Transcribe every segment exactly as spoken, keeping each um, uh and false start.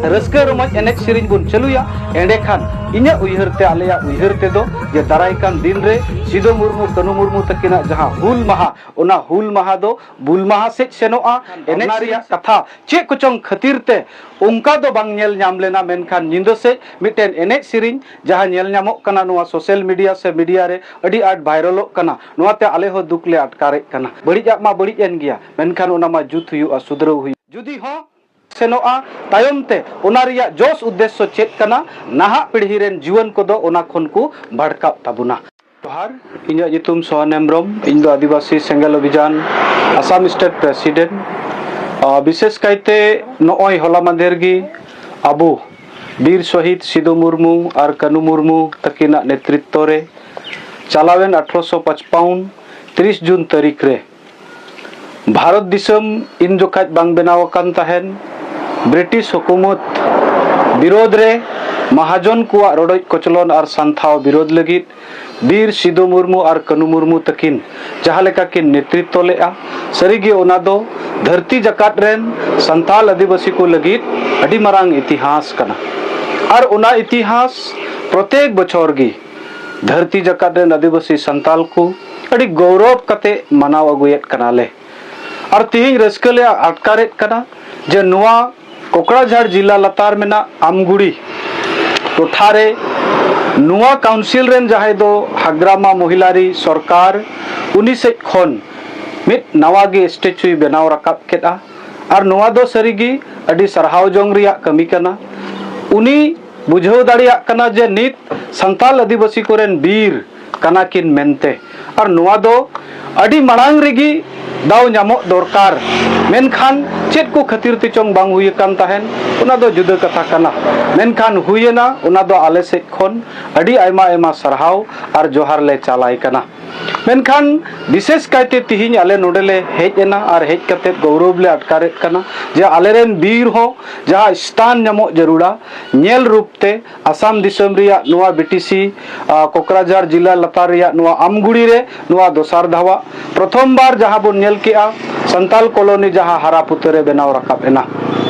ᱨᱟᱹᱥᱠᱟᱹ ᱨᱚᱢᱚᱡᱽ ᱮᱱᱮᱡ ᱥᱮᱨᱮᱧ ᱵᱚᱱ ᱪᱟᱹᱞᱩᱭᱟ᱾ ᱮᱸᱰᱮᱠᱷᱟᱱ ᱤᱧᱟᱹᱜ ᱩᱭᱦᱟᱹᱨ ᱛᱮ, ᱟᱞᱮᱭᱟᱜ ᱩᱭᱦᱟᱹᱨ ᱛᱮᱫᱚ, ᱡᱮ ᱫᱟᱨᱟᱭ ᱠᱟᱱ ᱫᱤᱱ ᱨᱮ ᱥᱤᱫᱩ ᱢᱩᱨᱢᱩ, ᱠᱟᱹᱱᱩ ᱢᱩᱨᱢᱩ ᱛᱟᱹᱠᱤᱱᱟᱜ ᱡᱟᱦᱟᱸ ᱦᱩᱞ ᱢᱟᱦᱟ, ᱚᱱᱟ ᱦᱩᱞ ᱢᱟᱦᱟ ᱫᱚ ᱵᱩᱞ ᱢᱟᱦᱟ ᱥᱮᱫ ᱥᱮᱱᱚᱜᱼᱟ᱾ ᱮᱱᱮᱡ ᱚᱱᱟ ᱨᱮᱭᱟᱜ ᱥᱮᱨᱮᱧ ᱠᱟᱛᱷᱟ ᱪᱮᱫ ᱠᱚᱪᱚᱝ ᱠᱷᱟᱹᱛᱤᱨ ᱛᱮ ᱚᱱᱠᱟ ᱫᱚ ᱵᱟᱝ ᱧᱮᱞ ᱧᱟᱢ ᱞᱮᱱᱟ, ᱢᱮᱱᱠᱷᱟᱱ ᱧᱤᱫᱟᱹ ᱥᱮᱫ ᱢᱤᱫᱴᱮᱱ ᱮᱱᱮᱡ ᱥᱮᱨᱮᱧ ᱡᱟᱦᱟᱸ ᱧᱮᱞ ᱧᱟᱢᱚᱜ ᱠᱟᱱᱟ ᱱᱚᱣᱟ ᱥᱳᱥᱟᱞ ᱢᱤᱰᱤᱭᱟ ᱥᱮ ᱢᱤᱰᱤᱭᱟ ᱨᱮ ᱟᱹᱰᱤ ᱟᱸᱴ ᱵᱷᱟᱭᱨᱟᱞᱚᱜ ᱠᱟᱱᱟ᱾ ᱱᱚᱣᱟᱛᱮ ᱟᱞᱮ ᱦᱚᱸ ᱫᱩᱠ ᱞᱮ ᱟᱴᱠᱟᱨᱮᱫ ᱠᱟᱱᱟ᱾ ᱵᱟᱹᱲᱤᱡᱟᱜ ᱢᱟ ᱵᱟᱹᱲᱤᱡ ᱮᱱ ᱜᱮᱭᱟ, ᱢᱮᱱᱠᱷᱟᱱ ᱚᱱᱟ ᱢᱟ ᱡᱩᱛ ᱦᱩᱭᱩᱜᱼᱟ, ᱥᱩᱫᱷᱨᱟᱹᱣ ᱦᱩᱭᱩᱜᱼᱟ᱾ ᱡᱩᱫᱤ ᱦᱚᱸ ᱥᱮᱱᱚᱜᱼᱟ, ᱛᱟᱭᱚᱢ ᱛᱮ ᱚᱱᱟ ᱨᱮᱭᱟᱜ ᱡᱚᱥ ᱩᱫᱽᱫᱮᱥᱥᱚ ᱪᱮᱫ ᱠᱟᱱᱟ, ᱱᱟᱦᱟᱜ ᱯᱤᱲᱦᱤ ᱨᱮᱱ ᱡᱩᱣᱟᱹᱱ ᱠᱚᱫᱚ ᱚᱱᱟ ᱠᱷᱚᱱ ᱠᱚ ᱵᱷᱟᱲᱠᱟᱜ ᱛᱟᱵᱚᱱᱟ᱾ ᱡᱚᱦᱟᱨ, ᱤᱧᱟᱹᱜ ᱧᱩᱛᱩᱢ ᱥᱚᱦᱟᱱ ᱦᱮᱢᱵᱨᱚᱢ᱾ ᱤᱧ ᱫᱚ ᱟᱹᱫᱤᱵᱟᱹᱥᱤ ᱥᱮᱸᱜᱮᱞ ᱚᱵᱷᱤᱡᱟᱱ ᱟᱥᱟᱢ ᱥᱴᱮᱴ ᱯᱨᱮᱥᱤᱰᱮᱱᱴ᱾ ᱟᱨ ᱵᱤᱥᱮᱥ ᱠᱟᱭᱛᱮ ᱱᱚᱜᱼᱚᱭ ᱦᱚᱞᱟ ᱢᱟᱫᱷᱮᱨ ᱜᱮ ᱟᱵᱚ ᱵᱤᱨ ᱥᱚᱦᱤᱫ ᱥᱤᱫᱩ ᱢᱩᱨᱢᱩ ᱟᱨ ᱠᱟᱹᱱᱩ ᱢᱩᱨᱢᱩ ᱛᱟᱹᱠᱤᱱᱟᱜ ᱱᱮᱛᱨᱤᱛᱵ ᱨᱮ ᱪᱟᱞᱟᱣᱮᱱ ᱟᱴᱷᱨᱚᱥᱚ ᱯᱟᱸᱪᱯᱟᱣᱱ ᱛᱤᱨᱤᱥ ᱡᱩᱱ ᱛᱟᱹᱨᱤᱠᱷ ᱨᱮ ᱵᱷᱟᱨᱚᱛ ᱫᱤᱥᱚᱢ ᱤᱱ ᱡᱚᱠᱷᱟᱡ ᱵᱟᱝ ᱵᱮᱱᱟᱣ ᱟᱠᱟᱱ ᱛᱟᱦᱮᱱ᱾ ᱵᱨᱤᱴᱤᱥ ᱦᱩᱠᱩᱢᱚᱛ ᱵᱤᱨᱳᱫᱷ ᱨᱮ ᱢᱟᱦᱟᱡᱚᱱ ᱠᱚᱣᱟᱜ ᱨᱚᱰᱚᱡ ᱠᱚᱪᱞᱚᱱ ᱟᱨ ᱥᱟᱱᱛᱷᱟᱣ ᱵᱤᱨᱳᱫᱷ ᱞᱟᱹᱜᱤᱫ ᱵᱤᱨ ᱥᱤᱫᱩ ᱢᱩᱨᱢᱩ ᱟᱨ ᱠᱟᱹᱱᱩ ᱢᱩᱨᱢᱩ ᱛᱟᱹᱠᱤᱱ ᱡᱟᱦᱟᱸ ᱞᱮᱠᱟ ᱠᱤᱱ ᱱᱮᱛᱨᱤᱛᱵ ᱞᱮᱫᱼᱟ, ᱥᱟᱹᱨᱤᱜᱮ ᱚᱱᱟ ᱫᱚ ᱫᱷᱟᱹᱨᱛᱤ ᱡᱟᱠᱟᱛ ᱨᱮᱱ ᱥᱟᱱᱛᱟᱞ ᱟᱹᱫᱤᱵᱟᱹᱥᱤ ᱠᱚ ᱞᱟᱹᱜᱤᱫ ᱟᱹᱰᱤ ᱢᱟᱨᱟᱝ ᱤᱛᱤᱦᱟᱥ ᱠᱟᱱᱟ᱾ ᱟᱨ ᱚᱱᱟ ᱤᱛᱤᱦᱟᱥ ᱯᱨᱚᱛᱮᱠ ᱵᱚᱪᱷᱚᱨ ᱜᱮ ᱫᱷᱟᱹᱨᱛᱤ ᱡᱟᱠᱟᱛ ᱨᱮᱱ ᱟᱹᱫᱤᱵᱟᱹᱥᱤ ᱥᱟᱱᱛᱟᱞ ᱠᱚ ᱟᱹᱰᱤ ᱜᱚᱣᱨᱚᱵ ᱠᱟᱛᱮ ᱢᱟᱱᱟᱣ ᱟᱹᱜᱩᱭᱮᱫ ᱠᱟᱱᱟᱞᱮ᱾ ᱟᱨ ᱛᱮᱦᱮᱧ ᱨᱟᱹᱥᱠᱟᱹ ᱞᱮ ᱟᱴᱠᱟᱨᱮᱫ ᱠᱟᱱᱟ ᱡᱮ ᱱᱚᱣᱟ ᱠᱚᱠᱲᱟᱡᱷᱟᱲ ᱡᱤᱞᱟ ᱞᱟᱛᱟᱨ ᱢᱮᱱᱟᱜ ᱟᱢᱜᱩᱲᱤ ᱴᱚᱴᱷᱟ ᱨᱮ ᱱᱚᱣᱟ ᱠᱟᱣᱩᱱᱥᱤᱞ ᱨᱮᱱ ᱡᱟᱦᱟᱸᱭ ᱫᱚ ᱦᱟᱜᱽᱨᱟᱢᱟ ᱢᱚᱦᱤᱞᱟᱨᱤ ᱥᱚᱨᱠᱟᱨ, ᱩᱱᱤ ᱥᱮᱫ ᱠᱷᱚᱱ ᱢᱤᱫ ᱱᱟᱣᱟ ᱜᱮ ᱥᱴᱮᱪᱩᱭ ᱵᱮᱱᱟᱣ ᱨᱟᱠᱟᱵ ᱠᱮᱫᱼᱟ᱾ ᱟᱨ ᱱᱚᱣᱟ ᱫᱚ ᱥᱟᱹᱨᱤᱜᱮ ᱟᱹᱰᱤ ᱥᱟᱨᱦᱟᱣ ᱡᱚᱝ ᱨᱮᱭᱟᱜ ᱠᱟᱹᱢᱤ ᱠᱟᱱᱟ᱾ ᱩᱱᱤ ᱵᱩᱡᱷᱟᱹᱣ ᱫᱟᱲᱮᱭᱟᱜ ᱠᱟᱱᱟ ᱡᱮ ᱱᱤᱛ ᱥᱟᱱᱛᱟᱞ ᱟᱹᱫᱤᱵᱟᱹᱥᱤ ᱠᱚᱨᱮᱱ ᱵᱤᱨ ᱠᱟᱱᱟ ᱠᱤᱱ ᱢᱮᱱᱛᱮ᱾ ᱟᱨ ᱱᱚᱣᱟ ᱫᱚ ᱟᱹᱰᱤ ᱢᱟᱲᱟᱝ ᱨᱮᱜᱮ ᱫᱟᱣ ᱧᱟᱢᱚᱜ ᱫᱚᱨᱠᱟᱨ, ᱢᱮᱱᱠᱷᱟᱱ ᱪᱮᱫ ᱠᱚ ᱠᱷᱟᱹᱛᱤᱨ ᱛᱮ ᱪᱚᱝ ᱵᱟᱝ ᱦᱩᱭ ᱟᱠᱟᱱ ᱛᱟᱦᱮᱱ, ᱚᱱᱟ ᱫᱚ ᱡᱩᱫᱟᱹ ᱠᱟᱛᱷᱟ ᱠᱟᱱᱟ᱾ ᱢᱮᱱᱠᱷᱟᱱ ᱦᱩᱭᱮᱱᱟ, ᱚᱱᱟ ᱫᱚ ᱟᱞᱮ ᱥᱮᱫ ᱠᱷᱚᱱ ᱟᱹᱰᱤ ᱟᱭᱢᱟ ᱟᱭᱢᱟ ᱥᱟᱨᱦᱟᱣ ᱟᱨ ᱡᱚᱦᱟᱨ ᱞᱮ ᱪᱟᱞᱟᱭ ᱠᱟᱱᱟ᱾ ᱢᱮᱱᱠᱷᱟᱱ ᱵᱤᱥᱮᱥ ᱠᱟᱭᱛᱮ ᱛᱤᱦᱤᱧ ᱟᱞᱮ ᱱᱚᱰᱮ ᱞᱮ ᱦᱮᱡ ᱮᱱᱟ ᱟᱨ ᱦᱮᱡ ᱠᱟᱛᱮ ᱜᱚᱣᱨᱚᱵ ᱞᱮ ᱟᱴᱠᱟᱨᱮᱫ ᱠᱟᱱᱟ ᱡᱮ ᱟᱞᱮᱨᱮᱱ ᱵᱤᱨ ᱦᱚᱸ ᱡᱟᱦᱟᱸ ᱥᱛᱷᱟᱱ ᱧᱟᱢᱚᱜ ᱡᱟᱹᱨᱩᱲᱟ, ᱧᱮᱞ ᱨᱩᱯ ᱛᱮ ᱟᱥᱟᱢ ᱫᱤᱥᱚᱢ ᱨᱮᱭᱟᱜ ᱱᱚᱣᱟ ᱵᱤᱴᱤᱥᱤ, ᱟ, ᱠᱚᱠᱨᱟᱡᱷᱟᱲ ᱡᱤᱞᱟ ᱞᱟᱛᱟᱨ ᱨᱮᱭᱟᱜ ᱱᱚᱣᱟ ᱟᱢᱜᱩᱲᱤ ᱨᱮ ᱱᱚᱣᱟ ᱫᱚᱥᱟᱨ ᱫᱷᱟᱣᱟᱜ ᱯᱨᱚᱛᱷᱚᱢ ᱵᱟᱨ ᱡᱟᱦᱟᱸ ᱵᱚᱱ ᱧᱮᱞ ᱠᱮᱜᱼᱟ, ᱥᱟᱱᱛᱟᱞ ᱠᱚᱞᱚᱱᱤ ᱡᱟᱦᱟᱸ ᱦᱟᱨᱟ ᱯᱩᱛᱟᱹ ᱨᱮ ᱵᱮᱱᱟᱣ ᱨᱟᱠᱟᱵ ᱮᱱᱟ᱾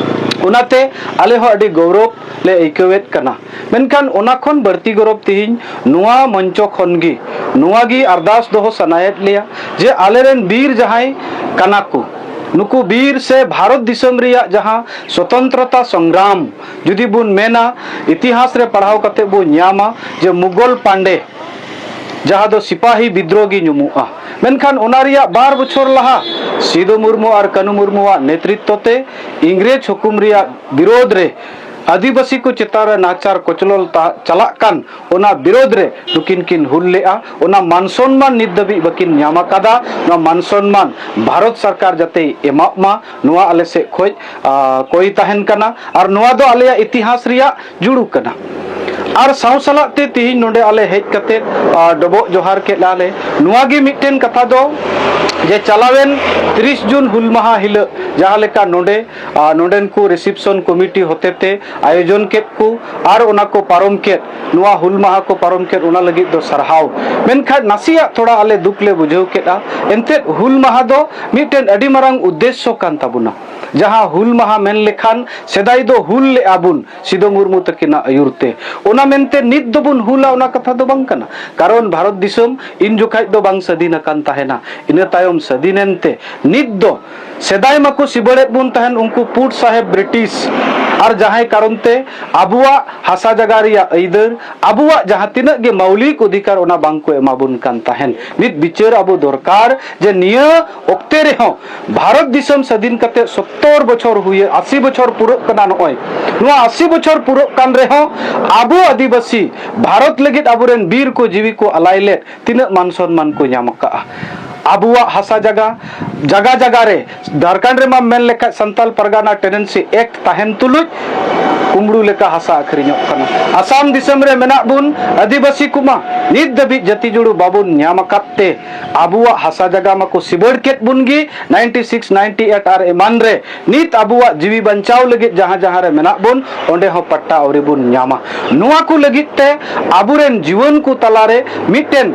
ᱚᱱᱟᱛᱮ ᱟᱞᱮ ᱦᱚᱸ ᱟᱹᱰᱤ ᱜᱚᱨᱚᱵᱽ ᱞᱮ ᱟᱹᱭᱠᱟᱹᱣᱮᱫ ᱠᱟᱱᱟ᱾ ᱢᱮᱱᱠᱷᱟᱱ ᱚᱱᱟ ᱠᱷᱚᱱ ᱵᱟᱹᱲᱛᱤ ᱜᱚᱨᱚᱵᱽ ᱛᱮᱦᱮᱧ ᱱᱚᱣᱟ ᱢᱚᱧᱪᱚ ᱠᱷᱚᱱ ᱜᱮ ᱱᱚᱣᱟ ᱜᱮ ᱟᱨᱫᱟᱥ ᱫᱚᱦᱚ ᱥᱟᱱᱟᱭᱮᱫ ᱞᱮᱭᱟ ᱡᱮ ᱟᱞᱮᱨᱮᱱ ᱵᱤᱨ ᱡᱟᱦᱟᱸᱭ ᱠᱟᱱᱟ ᱠᱚ, ᱱᱩᱠᱩ ᱵᱤᱨ ᱥᱮ ᱵᱷᱟᱨᱚᱛ ᱫᱤᱥᱚᱢ ᱨᱮᱭᱟᱜ ᱡᱟᱦᱟᱸ ᱥᱚᱛᱚᱱᱛᱨᱚᱛᱟ ᱥᱚᱝᱜᱨᱟᱢ ᱡᱩᱫᱤ ᱵᱚᱱ ᱢᱮᱱᱟ, ᱤᱛᱤᱦᱟᱥ ᱨᱮ ᱯᱟᱲᱦᱟᱣ ᱠᱟᱛᱮ ᱵᱚᱱ ᱧᱟᱢᱟ ᱡᱮ ᱢᱩᱜᱚᱞ ᱯᱟᱱᱰᱮ, ᱡᱟᱦᱟᱸ ᱫᱚ ᱥᱤᱯᱟᱦᱤ ᱵᱤᱫᱽᱨᱳᱦ ᱜᱮ ᱧᱩᱢᱩᱜᱼᱟ, ᱢᱮᱱᱠᱷᱟᱱ ᱚᱱᱟ ᱨᱮᱭᱟᱜ ᱵᱟᱨ ᱵᱚᱪᱷᱚᱨ ᱞᱟᱦᱟ ᱥᱤᱫᱩ ᱢᱩᱨᱢᱩ ᱟᱨ ᱠᱟᱹᱱᱩ ᱢᱩᱨᱢᱩᱣᱟᱜ ᱱᱮᱛᱨᱤᱛᱛᱚ ᱛᱮ ᱤᱝᱨᱮᱡᱽ ᱦᱩᱠᱩᱢ ᱨᱮᱭᱟᱜ ᱵᱤᱨᱳᱫᱷ ᱨᱮ ᱟᱹᱫᱤᱵᱟᱹᱥᱤ ᱠᱚ ᱪᱮᱛᱟᱱ ᱨᱮ ᱱᱟᱦᱟᱪᱟᱨ ᱠᱚᱪᱞᱚᱱ ᱛᱟ-, ᱪᱟᱞᱟᱜ ᱠᱟᱱ, ᱚᱱᱟ ᱵᱤᱨᱳᱫᱷ ᱨᱮ ᱱᱩᱠᱤᱱ ᱠᱤᱱ ᱦᱩᱞ ᱞᱮᱜᱼᱟ᱾ ᱚᱱᱟ ᱢᱟᱱ ᱥᱚᱱᱢᱟᱱ ᱱᱤᱛ ᱫᱷᱟᱹᱵᱤᱡ ᱵᱟᱹᱠᱤᱱ ᱧᱟᱢ ᱟᱠᱟᱫᱟ᱾ ᱱᱚᱣᱟ ᱢᱟᱱ ᱥᱚᱱᱢᱟᱱ ᱵᱷᱟᱨᱚᱛ ᱥᱚᱨᱠᱟᱨ ᱡᱟᱛᱮᱭ ᱮᱢᱟᱜ ᱢᱟ, ᱱᱚᱣᱟ ᱟᱞᱮ ᱥᱮᱫ ᱠᱷᱚᱡ, ᱟ, ᱠᱚᱭ ᱛᱟᱦᱮᱱ ᱠᱟᱱᱟ᱾ ᱟᱨ ᱱᱚᱣᱟ ᱫᱚ ᱟᱞᱮᱭᱟᱜ ᱤᱛᱤᱦᱟᱥ ᱨᱮᱭᱟᱜ ᱡᱩᱲᱩ ᱠᱟᱱᱟ᱾ ᱟᱨ ᱥᱟᱶ ᱥᱟᱞᱟᱜ ᱛᱮ ᱛᱤᱦᱤᱧ ᱱᱚᱰᱮ ᱟᱞᱮ ᱦᱮᱡ ᱠᱟᱛᱮ, ᱟ, ᱰᱚᱵᱚᱜ ᱡᱚᱦᱟᱨ ᱠᱮᱫ ᱞᱮᱭᱟ ᱞᱮ᱾ ᱱᱚᱣᱟ ᱜᱮ ᱢᱤᱫᱴᱮᱱ ᱠᱟᱛᱷᱟ ᱫᱚ ᱡᱮ ᱪᱟᱞᱟᱣᱮᱱ ᱛᱤᱨᱤᱥ ᱡᱩᱱ ᱦᱩᱞ ᱢᱟᱦᱟ ᱦᱤᱞᱳᱜ ᱡᱟᱦᱟᱸ ᱞᱮᱠᱟ ᱱᱚᱰᱮ, ᱟ, ᱱᱚᱰᱮᱱ ᱠᱚ reception committee ᱦᱚᱛᱮᱛᱮ ᱟᱭᱳᱡᱚᱱ ᱠᱮᱫ ᱠᱚ ᱟᱨ ᱚᱱᱟ ᱠᱚ ᱯᱟᱨᱚᱢ ᱠᱮᱫ, ᱱᱚᱣᱟ ᱦᱩᱞ ᱢᱟᱦᱟ ᱠᱚ ᱯᱟᱨᱚᱢ ᱠᱮᱫ, ᱚᱱᱟ ᱞᱟᱹᱜᱤᱫ ᱫᱚ ᱥᱟᱨᱦᱟᱣ᱾ ᱢᱮᱱᱠᱷᱟᱱ ᱱᱟᱥᱮᱭᱟᱜ ᱛᱷᱚᱲᱟ ᱟᱞᱮ ᱫᱩᱠ ᱞᱮ ᱵᱩᱡᱷᱟᱹᱣ ᱠᱮᱫᱼᱟ᱾ ᱮᱱᱛᱮᱫ ᱦᱩᱞ ᱢᱟᱦᱟ ᱫᱚ ᱢᱤᱫᱴᱮᱱ ᱟᱹᱰᱤ ᱢᱟᱨᱟᱝ ᱩᱫᱽᱫᱮᱥᱥᱚ ᱠᱟᱱ ᱛᱟᱵᱚᱱᱟ᱾ ᱡᱟᱦᱟᱸ ᱦᱩᱞ ᱢᱟᱦᱟ ᱢᱮᱱ ᱞᱮᱠᱷᱟᱱ ᱥᱮᱫᱟᱭ ᱫᱚ ᱦᱩᱞ ᱞᱮᱜᱼᱟ ᱵᱚᱱ ᱥᱤᱫᱩ ᱢᱩᱨᱢᱩ ᱛᱟᱹᱠᱤᱱᱟᱜ ᱟᱹᱭᱩᱨ ᱛᱮ, ᱚᱱᱟ ᱢᱮᱱᱛᱮ ᱱᱤᱛ ᱫᱚᱵᱚᱱ ᱦᱩᱞᱟ, ᱚᱱᱟ ᱠᱟᱛᱷᱟ ᱫᱚ ᱵᱟᱝ ᱠᱟᱱᱟ᱾ ᱠᱟᱨᱚᱱ ᱵᱷᱟᱨᱚᱛ ᱫᱤᱥᱚᱢ ᱤᱱ ᱡᱚᱠᱷᱟᱡ ᱫᱚ ᱵᱟᱝ ᱥᱟᱹᱫᱷᱤᱱ ᱟᱠᱟᱱ ᱛᱟᱦᱮᱱᱟ᱾ ᱤᱱᱟᱹ ᱛᱟᱭᱚᱢ ᱥᱟᱹᱫᱷᱤᱱ ᱮᱱᱛᱮ ᱱᱤᱛ ᱫᱚ ᱥᱮᱫᱟᱭ ᱢᱟᱠᱚ ᱥᱤᱵᱟᱹᱲᱮᱫ ᱵᱚᱱ ᱛᱟᱦᱮᱱ ᱩᱱᱠᱩ ᱯᱩᱰ ᱥᱟᱦᱮᱵᱽ ᱵᱨᱤᱴᱤᱥ, ᱟᱨ ᱡᱟᱦᱟᱸᱭ ᱠᱟᱨᱚᱱ ᱛᱮ ᱟᱵᱚᱣᱟᱜ ᱦᱟᱥᱟ ᱡᱟᱭᱜᱟ ᱨᱮᱭᱟᱜ ᱟᱹᱭᱫᱟᱹᱨ, ᱟᱵᱚᱣᱟᱜ ᱡᱟᱦᱟᱸ ᱛᱤᱱᱟᱹᱜ ᱜᱮ ᱢᱟᱹᱣᱞᱤᱠ ᱚᱫᱷᱤᱠᱟᱨ, ᱚᱱᱟ ᱵᱟᱝ ᱠᱚ ᱮᱢᱟ ᱵᱚᱱ ᱠᱟᱱ ᱛᱟᱦᱮᱱ᱾ ᱱᱤᱛ ᱵᱤᱪᱟᱹᱨ ᱟᱵᱚ ᱫᱚᱨᱠᱟᱨ ᱡᱮ ᱱᱤᱭᱟᱹ ᱚᱠᱛᱮ ᱨᱮᱦᱚᱸ ᱵᱷᱟᱨᱚᱛ ᱫᱤᱥᱚᱢ ᱥᱟᱹᱫᱷᱤᱱ ᱠᱟᱛᱮ ᱥᱚᱛᱛᱚᱨ ᱵᱚᱪᱷᱚᱨ ᱦᱩᱭ, ᱟᱥᱤ ᱵᱚᱪᱷᱚᱨ ᱯᱩᱨᱟᱹᱜ ᱠᱟᱱᱟ ᱱᱚᱜᱼᱚᱭ᱾ ᱱᱚᱣᱟ ᱟᱥᱤ ᱵᱚᱪᱷᱚᱨ ᱯᱩᱨᱟᱹᱜ ᱠᱟᱱ ᱨᱮᱦᱚᱸ ᱟᱵᱚ ᱟᱹᱫᱤᱵᱟᱹᱥᱤ ᱵᱷᱟᱨᱚᱛ ᱞᱟᱹᱜᱤᱫ ᱟᱵᱚᱨᱮᱱ ᱵᱤᱨ ᱠᱚ ᱡᱤᱣᱤ ᱠᱚ ᱟᱞᱟᱭ ᱞᱮᱫ ᱛᱤᱱᱟᱹᱜ ᱢᱟᱱ ᱥᱚᱱᱢᱟᱱ ᱠᱚ ᱧᱟᱢ ᱟᱠᱟᱫᱼᱟ᱾ ᱟᱵᱚᱣᱟᱜ ᱦᱟᱥᱟ ᱡᱟᱭᱜᱟ, ᱡᱟᱭᱜᱟ ᱡᱟᱭᱜᱟ ᱨᱮ, ᱡᱷᱟᱲᱠᱷᱚᱸᱰ ᱨᱮᱢᱟ ᱢᱮᱱ ᱞᱮᱠᱷᱟᱡ ᱥᱟᱱᱛᱟᱞ ᱯᱟᱨᱜᱟᱱᱟ Tenancy Act ᱛᱟᱦᱮᱱ ᱛᱩᱞᱩᱡ ᱠᱩᱢᱵᱽᱲᱩ ᱞᱮᱠᱟ ᱦᱟᱥᱟ ᱟᱹᱠᱷᱨᱤᱧᱚᱜ ᱠᱟᱱᱟ᱾ ᱟᱥᱟᱢ ᱫᱤᱥᱚᱢ ᱨᱮ ᱢᱮᱱᱟᱜ ᱵᱚᱱ ᱟᱹᱫᱤᱵᱟᱹᱥᱤ ᱠᱚᱢᱟ ᱱᱤᱛ ᱫᱷᱟᱹᱵᱤᱡ ᱡᱟᱹᱛᱤ ᱡᱩᱲᱩ ᱵᱟᱵᱚᱱ ᱧᱟᱢ ᱟᱠᱟᱫ ᱛᱮ ᱟᱵᱚᱣᱟᱜ ᱦᱟᱥᱟ ᱡᱟᱭᱜᱟ ᱢᱟᱠᱚ ᱥᱤᱵᱟᱹᱲ ᱠᱮᱫ ᱵᱚᱱ ᱜᱮ ninety six, ninety eight ᱟᱨ ᱮᱢᱟᱱ ᱨᱮ᱾ ᱱᱤᱛ ᱟᱵᱚᱣᱟᱜ ᱡᱤᱣᱤ ᱵᱟᱧᱪᱟᱣ ᱞᱟᱹᱜᱤᱫ ᱡᱟᱦᱟᱸ ᱡᱟᱦᱟᱸ ᱨᱮ ᱢᱮᱱᱟᱜ ᱵᱚᱱ, ᱚᱸᱰᱮ ᱦᱚᱸ ᱯᱟᱴᱴᱟ ᱟᱹᱣᱨᱤ ᱵᱚᱱ ᱧᱟᱢᱟ᱾ ᱱᱚᱣᱟ ᱠᱚ ᱞᱟᱹᱜᱤᱫ ᱛᱮ ᱟᱵᱚᱨᱮᱱ ᱡᱩᱣᱟᱹᱱ ᱠᱚ ᱛᱟᱞᱟᱨᱮ ᱢᱤᱫᱴᱮᱱ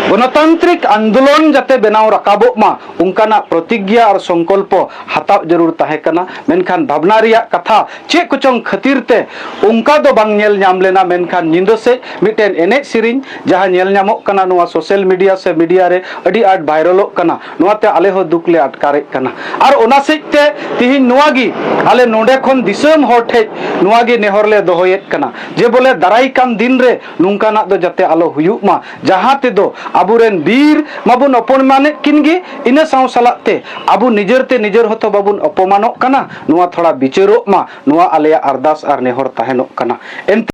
ᱜᱚᱱᱚᱛᱟᱱᱛᱨᱤᱠ ᱟᱱᱫᱳᱞᱚᱱ ᱡᱟᱛᱮ ᱵᱮᱱᱟᱣ ᱨᱟᱠᱟᱵᱚᱜ ᱢᱟ, ᱚᱱᱠᱟᱱᱟᱜ ᱯᱨᱚᱛᱤᱜᱽᱜᱷᱟ ᱟᱨ ᱥᱚᱝᱠᱚᱞᱯᱚ ᱦᱟᱛᱟᱣ ᱡᱟᱹᱨᱩᱲ ᱛᱟᱦᱮᱸ ᱠᱟᱱᱟ᱾ ᱢᱮᱱᱠᱷᱟᱱ ᱵᱷᱟᱵᱽᱱᱟ ᱨᱮᱭᱟᱜ ᱠᱟᱛᱷᱟ ᱪᱮᱫ ᱠᱚᱪᱚᱝ ᱠᱷᱟᱹᱛᱤᱨ ᱛᱮ ᱚᱱᱠᱟ ᱫᱚ ᱵᱟᱝ ᱧᱮᱞ ᱧᱟᱢ ᱞᱮᱱᱟ, ᱢᱮᱱᱠᱷᱟᱱ ᱧᱤᱫᱟᱹ ᱥᱮᱫ ᱢᱤᱫᱴᱮᱱ ᱮᱱᱮᱡ ᱥᱮᱨᱮᱧ ᱡᱟᱦᱟᱸ ᱧᱮᱞ ᱧᱟᱢᱚᱜ ᱠᱟᱱᱟ ᱱᱚᱣᱟ social media ᱥᱮ media ᱨᱮ ᱟᱹᱰᱤ ᱟᱸᱴ viralᱚᱜ ᱠᱟᱱᱟ, ᱱᱚᱣᱟᱛᱮ ᱟᱞᱮ ᱦᱚᱸ ᱫᱩᱠ ᱞᱮ ᱟᱴᱠᱟᱨᱮᱫ ᱠᱟᱱᱟ᱾ ᱟᱨ ᱚᱱᱟ ᱥᱮᱫ ᱛᱮ ᱛᱤᱦᱤᱧ ᱱᱚᱣᱟ ᱜᱮ ᱟᱞᱮ ᱱᱚᱰᱮ ᱠᱷᱚᱱ ᱫᱤᱥᱚᱢ ᱦᱚᱲ ᱴᱷᱮᱡ ᱱᱚᱣᱟ ᱜᱮ ᱱᱮᱦᱚᱨ ᱞᱮ ᱫᱚᱦᱚᱭᱮᱫ ᱠᱟᱱᱟ ᱡᱮ ᱵᱚᱞᱮ ᱫᱟᱨᱟᱭ ᱠᱟᱱ ᱫᱤᱱ ᱨᱮ ᱱᱚᱝᱠᱟᱱᱟᱜ ᱫᱚ ᱡᱟᱛᱮ ᱟᱞᱚ ᱦᱩᱭᱩᱜ ᱢᱟ, ᱡᱟᱦᱟᱸ ᱛᱮᱫᱚ ᱟᱵᱚᱨᱮᱱ ᱵᱤᱨ ᱢᱟᱵᱚᱱ ᱚᱯᱚᱢᱟᱱᱮᱫ ᱠᱤᱱ ᱜᱮ, ᱤᱱᱟᱹ ᱥᱟᱶ ᱥᱟᱞᱟᱜ ᱛᱮ ᱟᱵᱚ ᱱᱤᱡᱮᱨ ᱛᱮ ᱱᱤᱡᱮᱨ ᱦᱚᱸᱛᱚ ᱵᱟᱵᱚᱱ ᱚᱯᱚᱢᱟᱱᱚᱜ ᱠᱟᱱᱟ᱾ ᱱᱚᱣᱟ ᱛᱷᱚᱲᱟ ᱵᱤᱪᱟᱹᱨᱚᱜ ᱢᱟ, ᱱᱚᱣᱟ ᱟᱞᱮᱭᱟᱜ ᱟᱨᱫᱟᱥ ᱟᱨ ᱱᱮᱦᱚᱨ ᱛᱟᱦᱮᱱᱚᱜ ᱠᱟᱱᱟ᱾ ᱮᱱᱛᱮ